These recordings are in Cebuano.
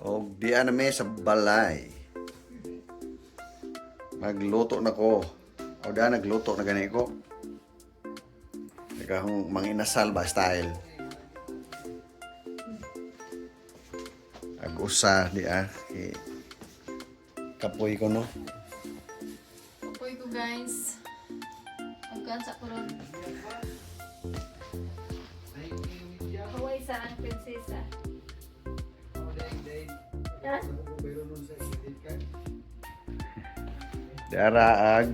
Og diha na mi sa balay. Magluto na ko. O da nagluto na gani ko. Nagahong manginasal ba style. Ag-usa di ah. Kay kapoy ko, no. Upoy ko, guys. Pagkaan sa kuron. Kaway sa ang prinsesa. Dara ag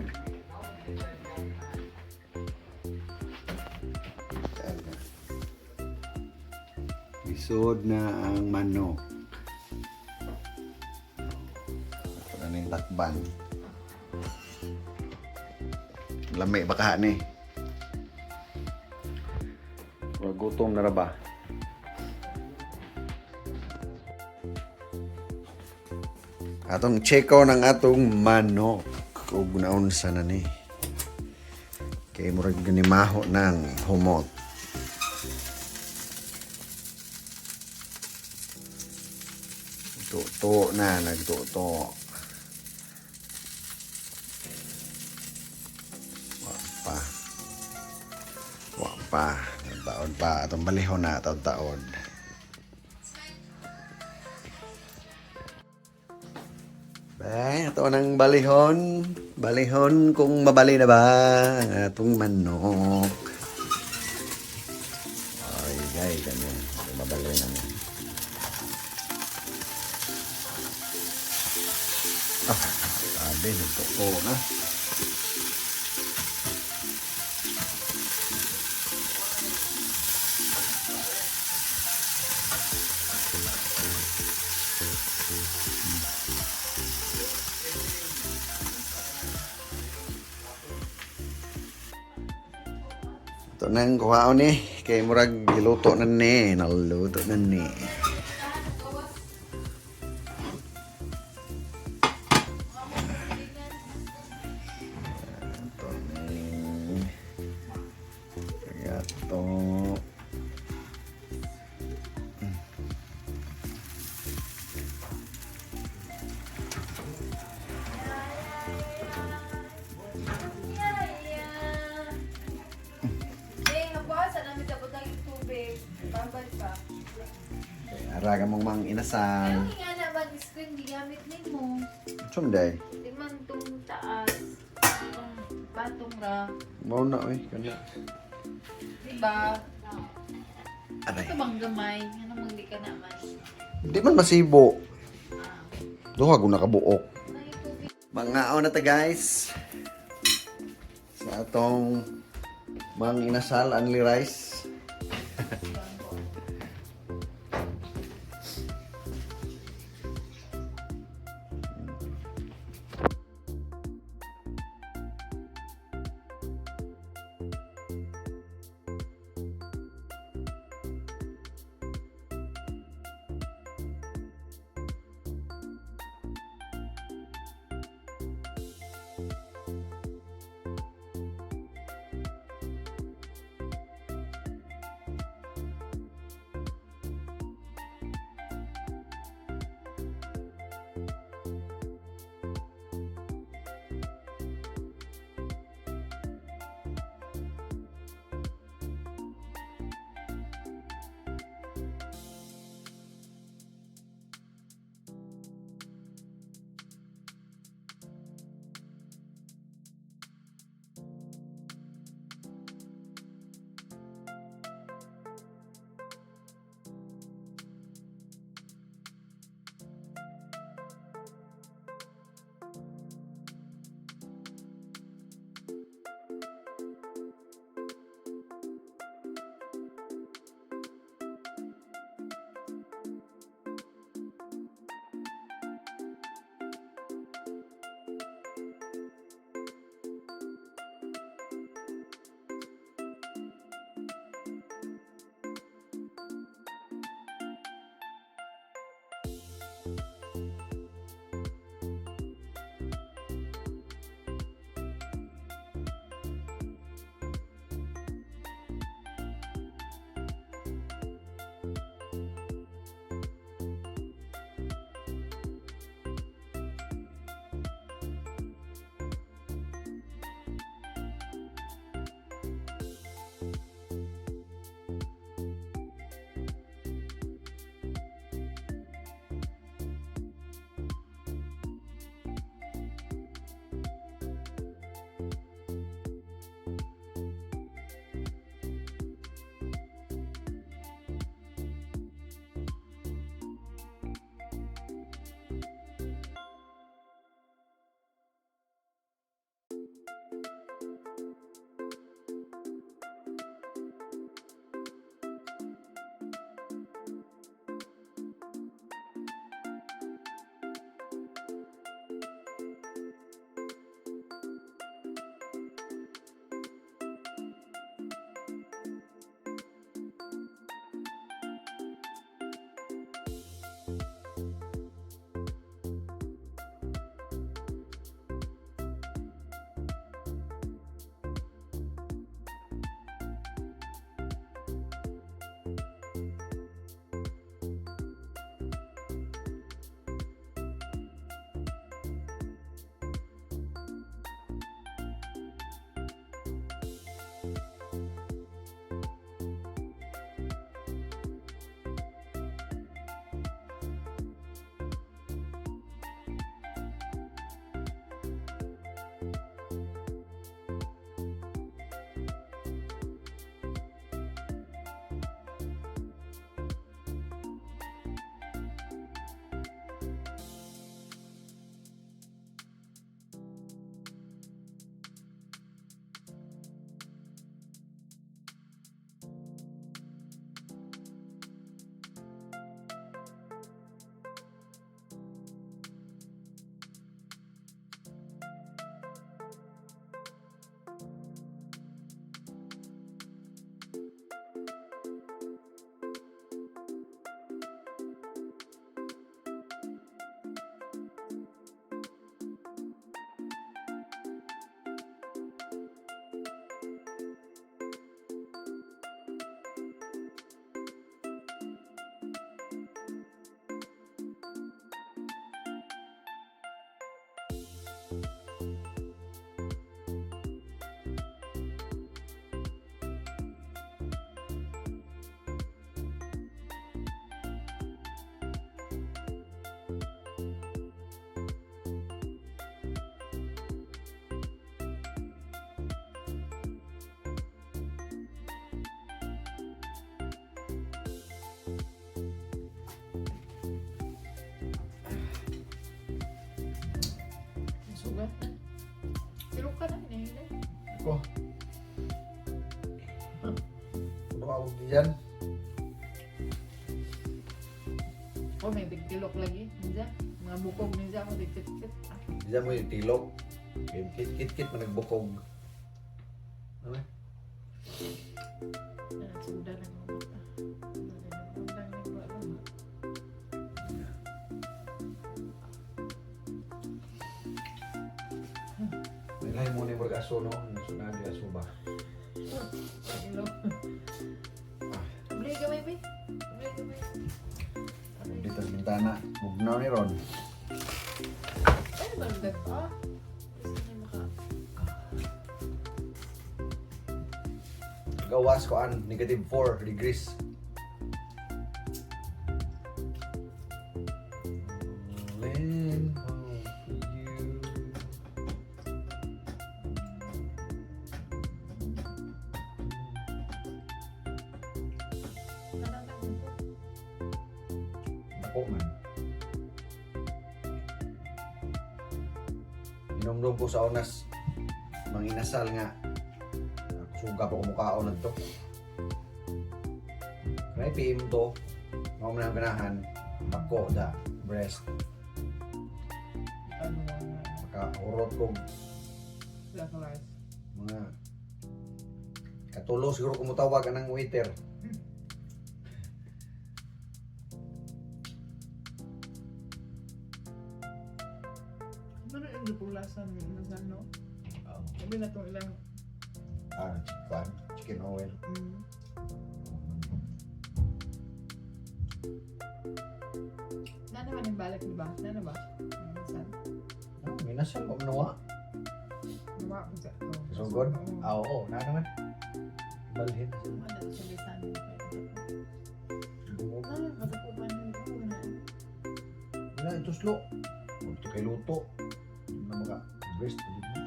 Isod na ang manok. Ito na ning takban. Lami ba ka ni? Gutom na ra ba? Atong checko ng atong manok ug naunsa na ni. Kay murag ganimaho ng humot. Tuto na, nagtuto. Wa pa. Wa pa. Taon pa. Atong balihon na, taon-taon. Bay, ato nang balihon. Balihon kung mabali na ba ang atong manok. Ay, gay, ganyan. Mabali na niya. Ah, sabi, nagtotoo na. Ito nang kuhaon ni. Kay murag giluto na ni. Naluto na ni. Ito ni. Gato. Eh, nagbuhasan namin sa butang yung tubig. Babad pa. Ara ka mong mang inasal. Ano nga na bag screen gigamit nimo? Sunday. Di man tong taas. Tong patong ra. Mao na oy kana. Di ba? Aray. Ito bang gamay? Ano mang di ka naman? Di man masibo. Duha ko nakabuok. Ay, tubig. Mangaon na ta, guys. Sa atong mang inasal only rice. Ko. Ano ka diyan? Oh, may tigtilok lagi. Ninja. Mga bukog ninja ako tigtit-tit. Ah, Diyan mo yung tilok. Kit kit kit man nagbukog. Ano? Ah, suda lang ako mata. Undang lang ko alam. May lahi mo ni murag aso, no? Sunod di aso ba? Hello. Bili ka, baby. Bili ka, baby. Dito sa bintana. Bugnaw ni Ron. Ay, magdag pa. Gusto niya maka. Gawas ko an negative 4 degrees. Falling for you. Ako man. Inomdom ko sa unas manginasal nga. Suga pa ko mukhaon nagto. Kanay PM to. Mao man ang ganahan. Bako da breast. Ano nga? Makaurot ko Black rice. mga katulo siguro kumutawag anang waiter. Ano yung dupulasan ng inasal, no? Oh. Sabi na itong ilang. Ah, chicken, chicken oil. Na naman yung balik, di ba? Na na ba? Inasal. Ah, minasal ko nawa. Diba? Sugod? Ah, oo, na naman. Balhin. Wala sa lisan. Bungog. Ah, katapupan nito. Wala. Wala, ito slow. Huwag kay luto. Hindi na maka breast. Ulit mo.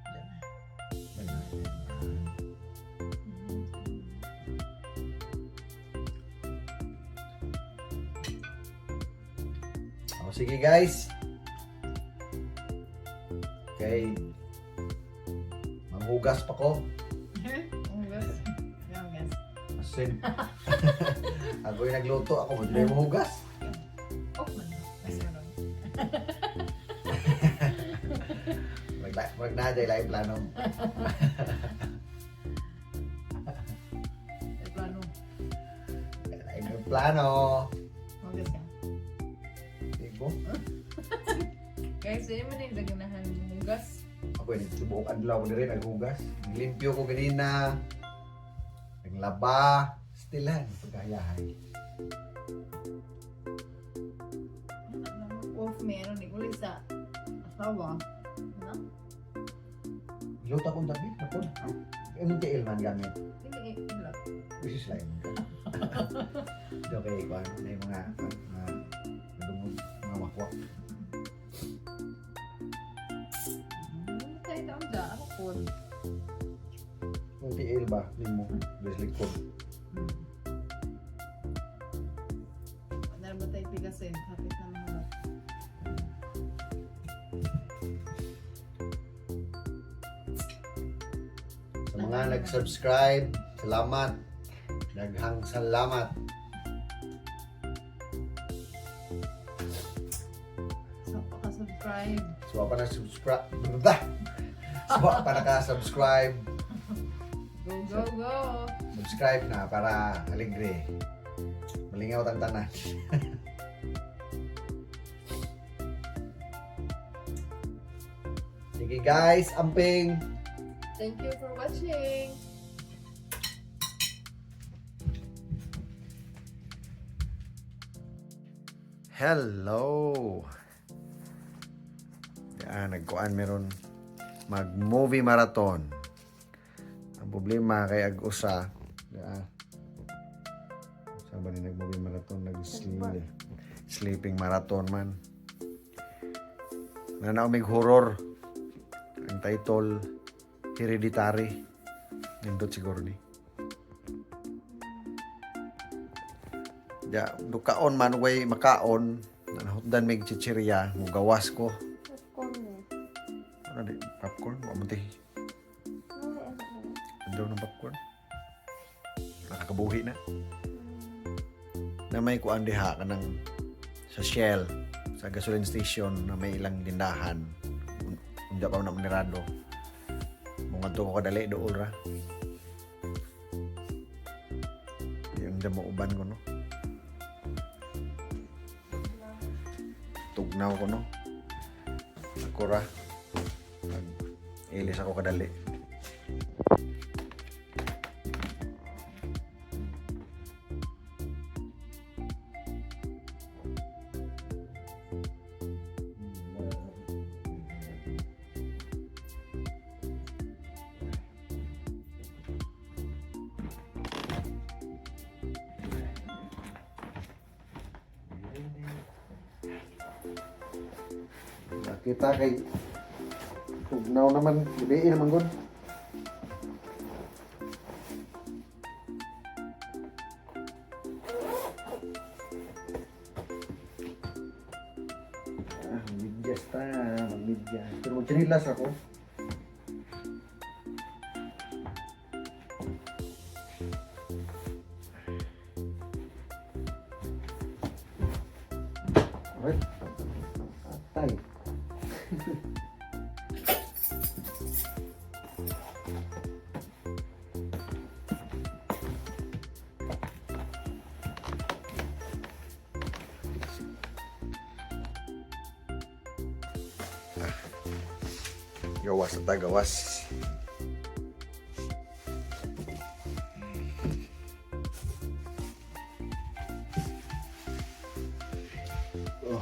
Yan. Yan, yan, yan. O, sige guys. Okay. Manghugas pa ko. Hugas. Hugas. Asin. Ako yung nagluto. Ako mo yung mahugas. Oh, man. Mas meron. Mag na dahil plano. May plano. Lain plano. Hugas ka. Sige. Guys, hindi mo na yung daganahan hugas. Ako yung nagsubuok adlaw ko diri naghugas. Naglimpyo ko ganina. Naglaba. Still han, pagkahayahay. Off meron eh. Uli sa asawa. No? Luto akong tabi, napon. Imong tiil man gamit. Hindi eh. Wala. This is like do kay kuan na yung mga nadungog, mga wakwak. Tayo taon dyan. Ako po. Imong tiil ba nimo bes likod. Wala ba tayo pigasin? Hapit na mga. Sa mga nag-subscribe, salamat. Daghang salamat. So, paka-subscribe. Suwa pa na subscribe. Blah! Suwa pa naka-subscribe. Go, go, go! Subscribe na para alegre. Malingaw tang tanan. Sige guys, amping. Thank you for watching! Hello. Yan, nagkuan meron mag-movie marathon. Ang problema kay ag-usa, ya. Sa ba ni nag-movie marathon, nag-sleep. Sleeping marathon man. Nanaumig horror. Ang title Hereditary. Nindot siguro ni. Ya, dukaon man way makaon, nanahutdan mig chichirya, mugawas ko. Popcorn eh. Ano di popcorn? Wa man ti. Daw ng popcorn. Nakakabuhi na. Na may kuan diha kanang sa Shell, sa gasoline station na may ilang tindahan. Unja pa man na manirado. Mga ko kadali dool ra. Yung mo uban ko no. Tugnaw ko no. Ako ra. Nag ilis ako kadali. Nakita kay tugnaw naman, gabi naman gud. Ah, medyas ta, medyas. Pero magtsinilas ako. Alright. Atay. Gawas na ta, gawas. Oh.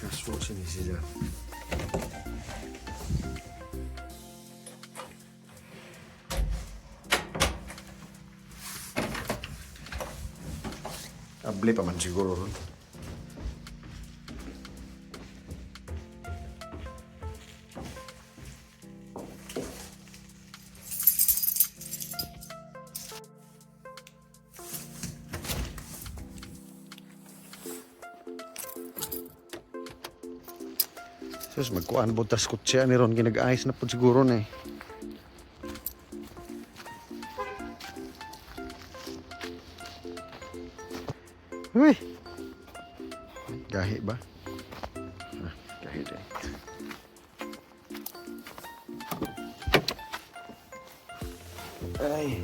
Fast forward ni siya. Abli pa man siguro ron. Sus, magkuan po tas kutsi ni ron ginag-ayos na po siguro na eh. Uy! Gahi ba? Ah, gahi din. Ay!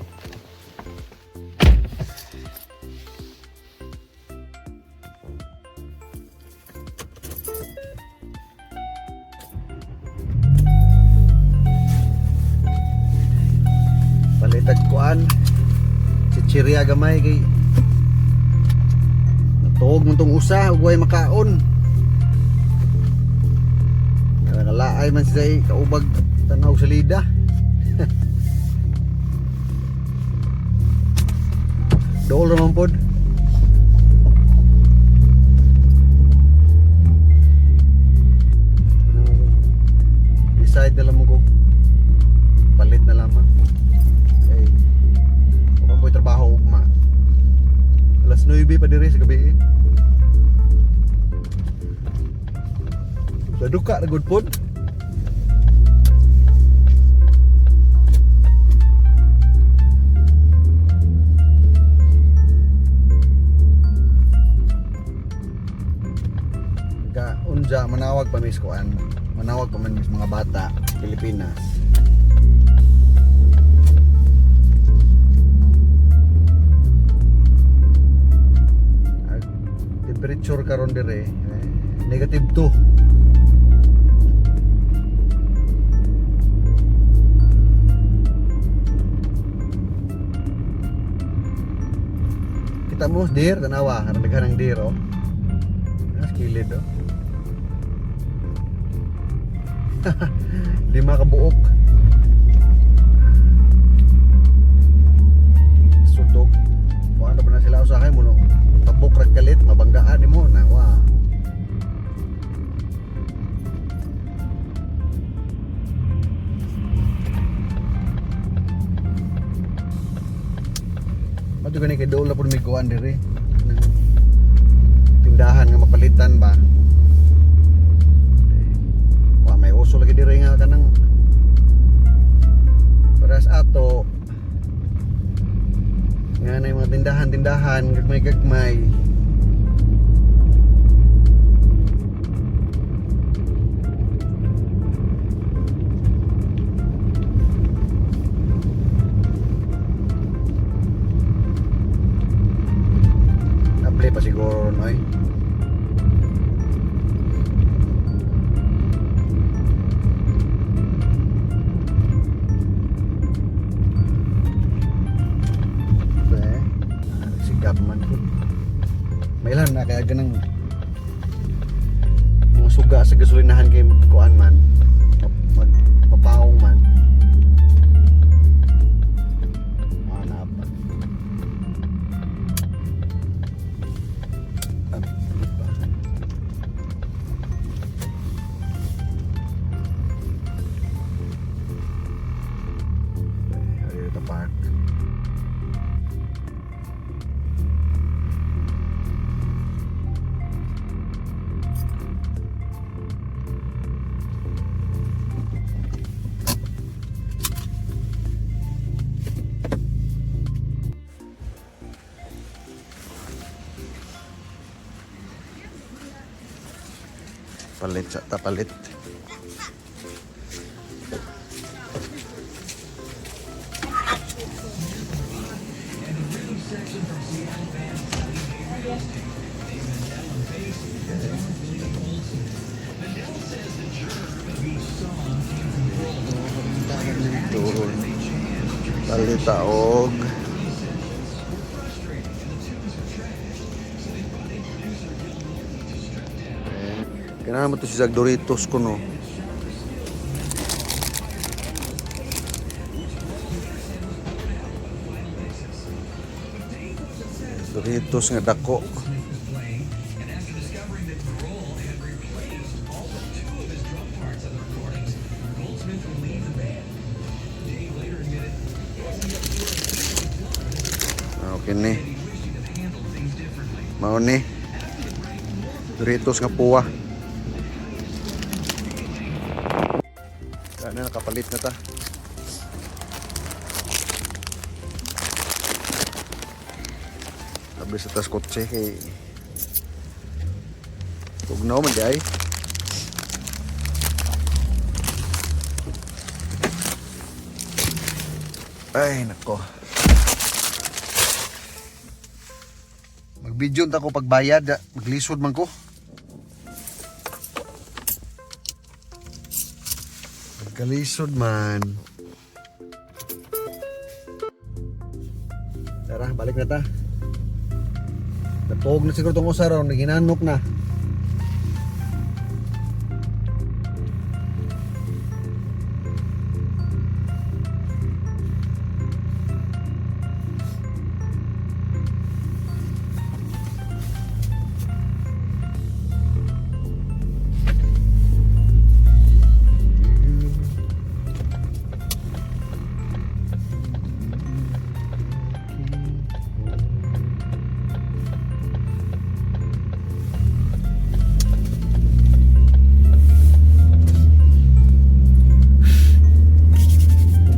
Palitag kuan. Chichirya gamay kay natuog mo tong usa ug way makaon. Nakalaay man siya eh, kaubag tanaw sa lida. Dool ra man pod. Decide na lang mo ko palit na lamang. Kay Kung po'y trabaho ugma. Alas 9 pa diri sa gabi. Eh. Sa duka na good pod. Ga unja manawag pa mis kuan. Manawag pa man mis mga bata Pilipinas. Ag temperature karon dire eh, negative 2. Kita mo deer tanawa, karon daghan ang deer oh. Nas kilid oh. 5 ka buok. Sudog. Kuan na ba na sila usahay mo no? Tabok rag kalit, mabanggaan nimo na wa. Mato gani kay dool na pud may kuan diri. Ng tindahan nga mapalitan ba. Eh, Uso lagi diri nga kanang paras ato nga na yung mga tindahan-tindahan, gagmay-gagmay. Apply pa siguro no eh. Eh, sigap man ko. Mailan na kaya ganang mga suga sa gasolinahan kay kuan man mag mapaong man. Hanap. Ah, pa. Eh, dito park. Palit sa tapalit. Doon. Palit og Kailangan mo to si Zag Doritos ko no. Doritos nga dako. Ah, okay ni. Mao ni. Doritos nga puwa. Ano, nakapalit na ta. Labi sa tas kotse kay tugnaw man di ay. Ay, nako. Mag-video ta ko pagbayad, ah. Maglisod man ko. Pagkalisod man. Tara, balik na ta. Natuog na siguro tong usa ron, naghinanok na.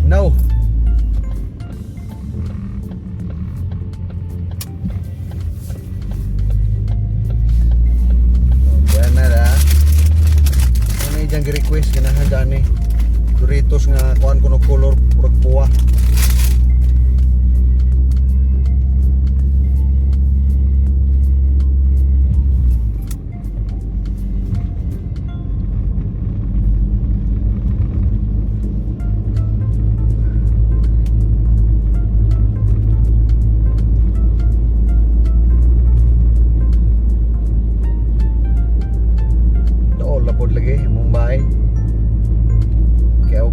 No. Yan na da. Ano yung diyang request ganahan gani. Doritos nga kuan kuno color purag puwa. Dool lapod lagi Mumbai. Kaya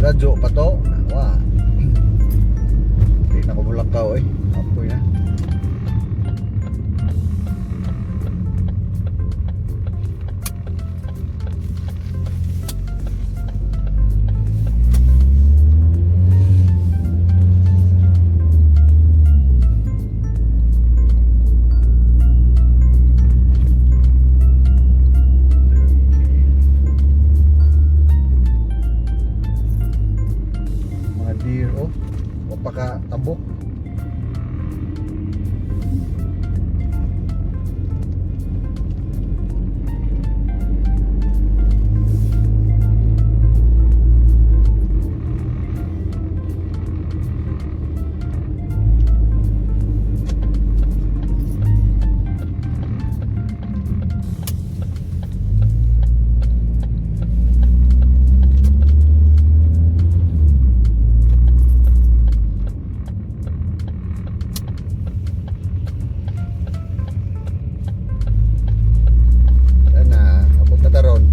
radyo pa to. Wa. Di na ko mulakaw eh. Apoy na. pa ka tabok. Ana, abot na taron.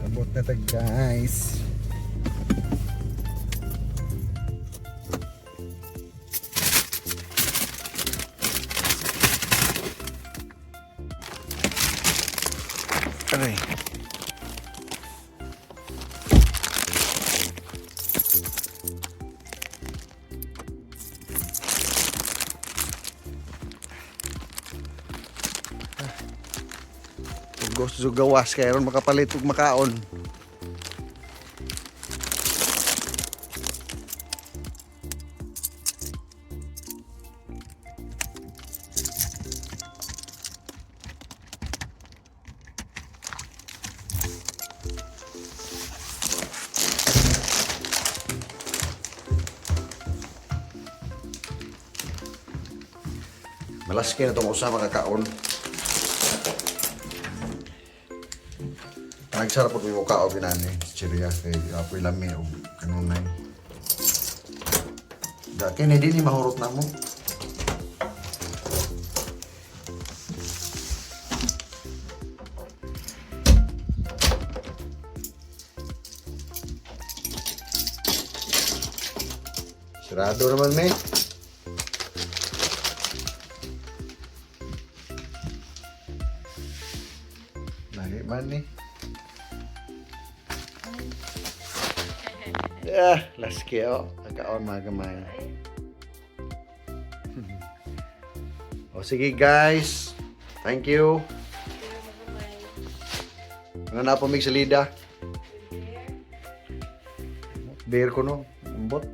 Abot na ta, guys. Aray. Tugos gawas kay aron makapalit og makaon. Malaski na itong usa makakaon. Nagsarap pag may mukha o ginani. Chiria kay apoy lami o kanunay. Da kini din ni mahurot na mo. Sarado naman, me. Lagi man ni. Ah, laski oh. Nagkaon mga gamay. O sige guys. Thank you. Ano na po mig salida? Beer ko no. Ambot.